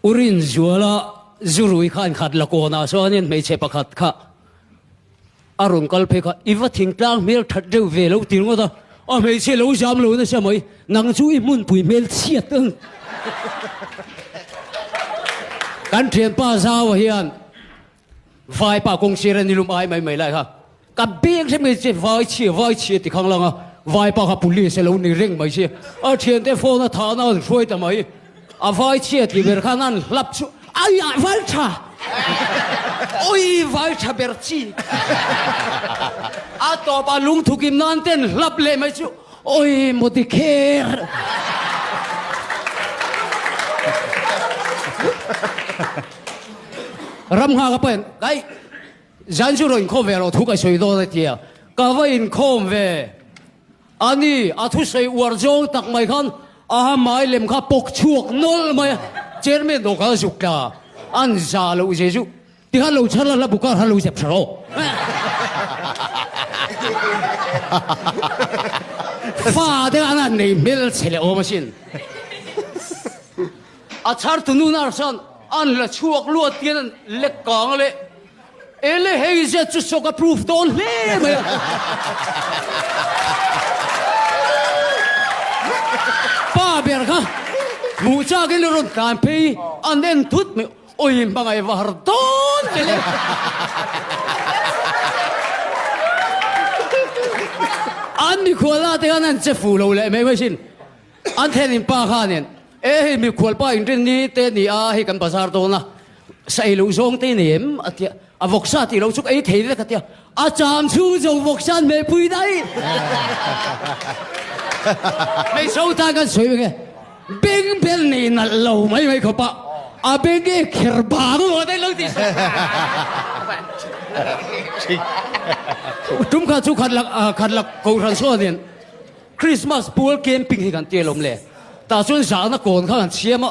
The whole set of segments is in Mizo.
U Rinzuala zurui kha inkhat la kawnah chuanin hmeichhe pakhat kha a rawn kal phei kha, I va thingtlang hmel that deuh ve lo ti ringawt a, a hmeichhe lo zam lo nasa mai, nang chu i hmunpui hmel chhiat ang. Kan thianpa Zaua hian Vaipa kawng sir a nilum ai mai mai lai kha ka beng hrep mai che vai chhia vai chhia ti khang lang a, vaipa kha police a lo ni reng mai sia, a thiante phone a thahna an hruai ta mai, a vai chhia ti ber khan an hlap chu ai ah vai tha oi vai tha ber chi a tawp a lungthukim nan ten hlap leh mai chu oi mawti kher. Ram nghak a pahin, Kai, zan chu rawn inkhawm ve rawh, thu ka sawi dawn a ti a. Ka va inkhawm ve. A ni, a thusawi uar zawng tak mai khan a hmai lem kha pawk chhuak nawlh mai a, Chairman dawh kha a zuk tla, an za loh ze chu. Tikhan lo chhar la, hla bu kar kha lo zep tha rawh. Fa te khan an nei hmel che leh awm asin. A chhartu nu nar chuan an la chhuak luat hian an lek kang leh ele hei zet chu sawk a proof dawn hle mai a. Pa ber kha hmuh chak in rawn tlan phei an en thut mai oi hmangaih va har dawn che le. An mikhual la te khan an che fu lo leh mai mai sin. An thenin pa khanin, E hei mikhual pa inrin ni te ni a, hei kan bazar dawn a, sa ei loh zawng te nei em? a ti a, a vawksa tih loh chu ka ei thei vek a ti a, a cham chhung zo vawksa an hmehpui daih. Hmeichhe ho tan kan sawi vek e, beng bel nei nalh lo mai mai khawp a, a beng e kher bang maw daih lo tih sawi. Tum kha chu khat lak khat lak kohhran sawn in. Christmas pual camping hi kan ti alawm le. Tah chuan zahna kawn kha kan siam a,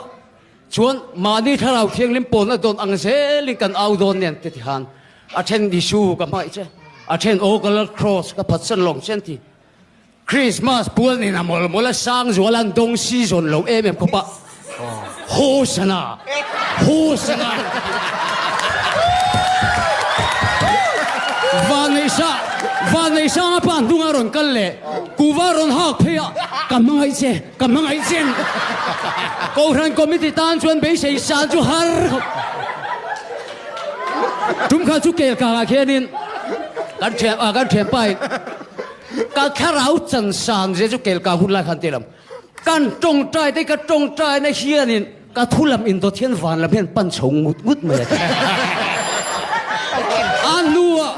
chuan mahni thlarau thianghlim pawlna dawn ang zelin kan au dawn nen ti tihan a then Isu ka hmaih che, a then aw ka lal cross ka phatsan lawng che an ti. Christmas pual nen a mawlh mawlh a sang zual an dawng season lo em em khawp a. Hosana! Hosana! Vanneihsa, Vanneihsanga pa hnunga rawn kal leh kuva rawn hak phei a, ka hmangaih che, ka hmangaih che. Kohhran committee tan chuan beisei san chu har khawp. Tum kha chu kel kangah khianin kan thian, kan thianpa in ka thlarau chan san zia chu kel kang hun lai khan ti lam. Kan tawngtai te ka tawngtaina hianin ka thu lam indawt hian van lam hian pan chho ngut ngut mai a ti. A hnuah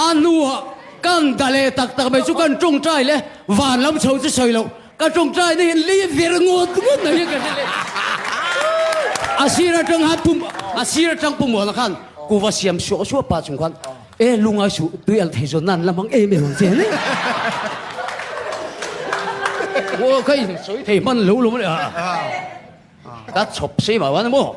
a hnuah kan da leh tak tak mai chu kan tawngtai leh van lam chho chu sawi loh ka tawngtaina hian li vir ngut ngut mai hian ka hre leh. A sir atang han pum a sir atang pumawla khan kuva siam suah suah pah chung khan E lungai suh tui al thei zawn nan la hmang em em ang che ni. Aw ka in sawi thei hman lo lo a. Ka chhawp sei mah wan maw.